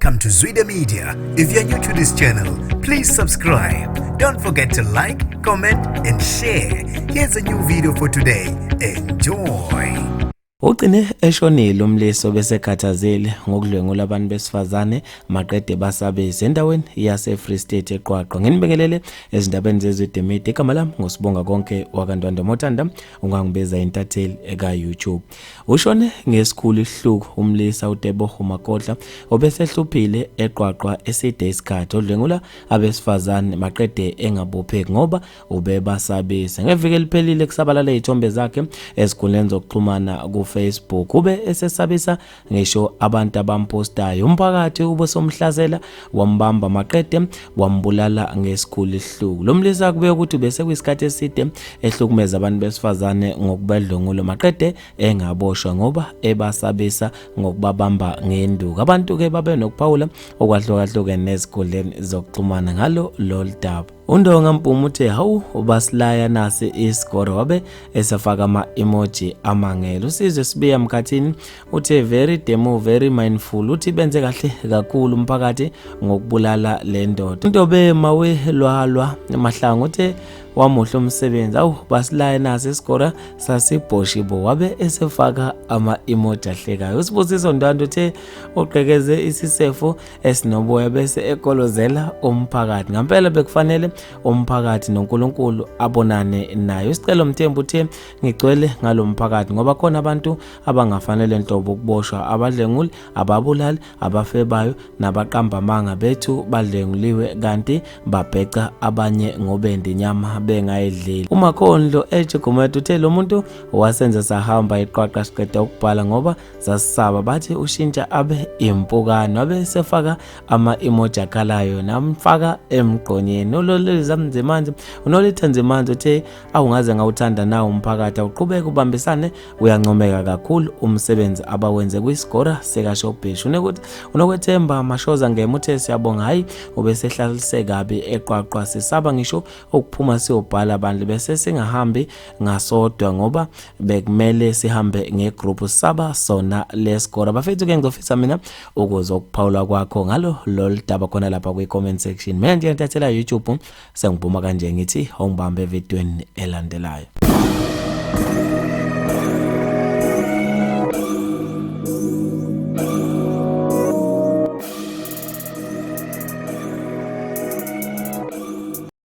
Welcome to Zwida Media. If you're new to this channel, please subscribe. Don't forget to like, comment, and share. Here's a new video for today. Enjoy. Ugcine eshonile umlisa obesekhathazile ngokudlwengula abantu besifazane maqede basabise endaweni yase-Free State eQwaqwa. Nginibingelele ezindabeni zeZwide Media. Igama lami nguSibonga Konke wakaNtwanda Motanda, ungangibiza intatheli eka-YouTube. Ushone ngesikhulu isihluku umlisa uTebogo Makotla obesehluphile eQwaqwa eside isikhathi odlwengula abesifazane maqede engabopheki ngoba ubebasabisa. Ngeviki eliphelile kusabalala izithombe zakhe ezikhundleni zokuxhumana ku-Facebook. Ube esesabisa ngisho abantu abampostayo. Umphakathi ubusomhlasela wambamba maqede wambulala ngesikhulu isihluku. Lo mlisa kube ukuthi bese kuyisikhathi eside ehlukumeza abantu besifazane ngokubadlwengula maqede engaboshwa ngoba ebasabisa ngokubabamba ngenduku. Abantu ke babe nokuphawula okwahlukahlukene nezikhundleni zokuxhumana ngalo lolu daba. UNdonga Mpumu uthe hawu ubasilaya nasi isigoro wabe esefaka ama-emoji amangele. USizwe Sibiya Mkhathini uthe very demo very mindful, uthi benze kahle kakhulu umphakathi ngokubulala le ndoda. UNtobe Mawe Lwalwa Mahlangu uthe wamuhle umsebenzi, awu basilaya nasi isigora sasibhoshi bo, wabe esefaka ama-emoji ahlekayo. USibusiso Ndwandwe uthe ugqekeze isisefo esinoboya bese ekolozela umphakathi. Ngampela bekufanele umphakathi noNkulunkulu abonane naye. USicelo Mthembu uthe ngigcwele ngalomphakathi ngoba khona abantu abangafanele nhlobo ukuboshwa, abadlwenguli, ababulali, abafebayo nabaqamba amanga bethu badlwenguliwe kanti babheca abanye ngobende inyama bengayidlile. UMakhondlo Eje Gumede uthe lo muntu wasenze sahamba iqwaqa siqeda ukubhala ngoba sasisaba, bathi ushintsha abe impukane, wabe sefaka ama-emoji akhalayo namfaka emgqonyeni. ULolisa Mnzimanzi, uNolitha Nzimanzi uthe awungaze ngawuthanda nawo umphakathi, awuqhubeke ubambisane, uyancomeka kakhulu umsebenzi abawenze kwisigora sikaShobhishu. Unokwethemba Mashoza Ngema uthe siyabonga, hhayi ubesehlaliswe kabi eQwaqwa, sisaba ngisho ukuphuma siyobhala bandla, bese singahambi ngasodwa ngoba bekumele sihambe ngegroup saba sona lesigora. Bafethu ke ngizofisa mina ukuzwa ukuphawula kwakho ngalo lolu daba khona lapha kwi-comment section. Mina nje ngithathela YouTube sengibhuma kanje ngithi awungibambe evidweni elandelayo.